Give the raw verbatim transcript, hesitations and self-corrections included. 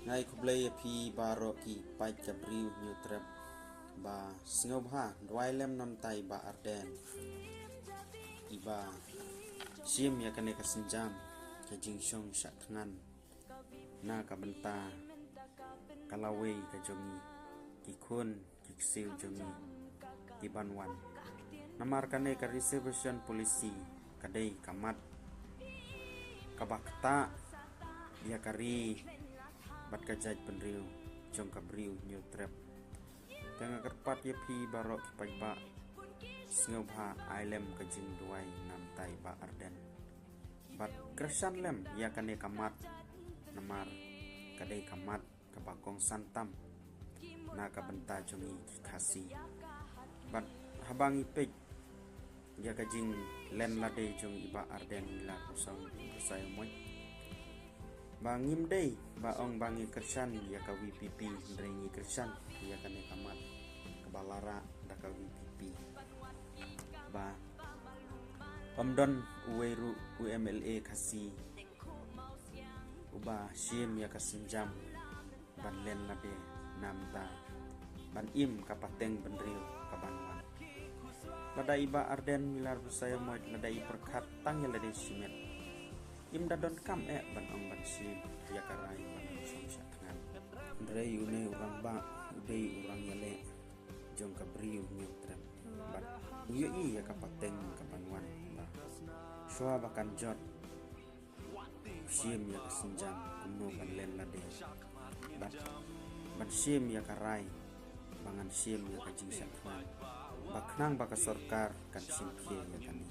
Nga ai khublei ïa phi baroh ki paid ka Bri u Hynñiewtrep. Ba sngewbha duwai lem namar i Bah Ardent, iba shim ïa kane ka sienjam ka jingshong shah thngan na ka bynta ka lawei ka jong ngi, ki khun ki ksiew jong ngi ki ban wan. Namar kane ka reservation policy ka dei ka mat kaba ktah ïa ka ri bad ka jaitbynriew jong ka Bri u Hynñiewtrep. Te nga kyrpad ïa phi baroh ki paidbah, sngewbha ai lem ka jingduwai namar i Bah Ardent bad kyrshan lem ïa kane ka mat, namar ka dei ka mat kaba kongsan tam na ka bynta jong ngi ki Khasi. Bad haba ngi peit ïa ka jinglen lade jong i Bah Ardent Miller Basaiawmoit, ba ngim dei ba ong ba ngi kyrshan ïa ka VPP, hynrei ngi kyrshan ïa kane ka mat kaba la rah da ka VPP. Ba ym don uwei ruh u MLA Khasi uba shim ïa ka sienjam ban len lade namar ban im ka pateng bynriew ka ban wan. Lada i Bah Ardent Miller Basaiawmoit lada i pyrkhat tang ïa lade shimet, im da donkam eh ban ong ban shim ïa ka rai ban shong shah thngan. Hynrei une u rangbah u dei u rangïaleh jong ka Bri u Hynñiewtrep bad u ïohi ïa ka pateng ka ban wan. Ba shuwa ba kan jot, shim ïa ka sienjam kumno ban len lade bad ban shim ïa ka rai ba ngan shim ïa ka jingshah thngan, ba khnang ba ka sorkar kan shim khia ïa kane.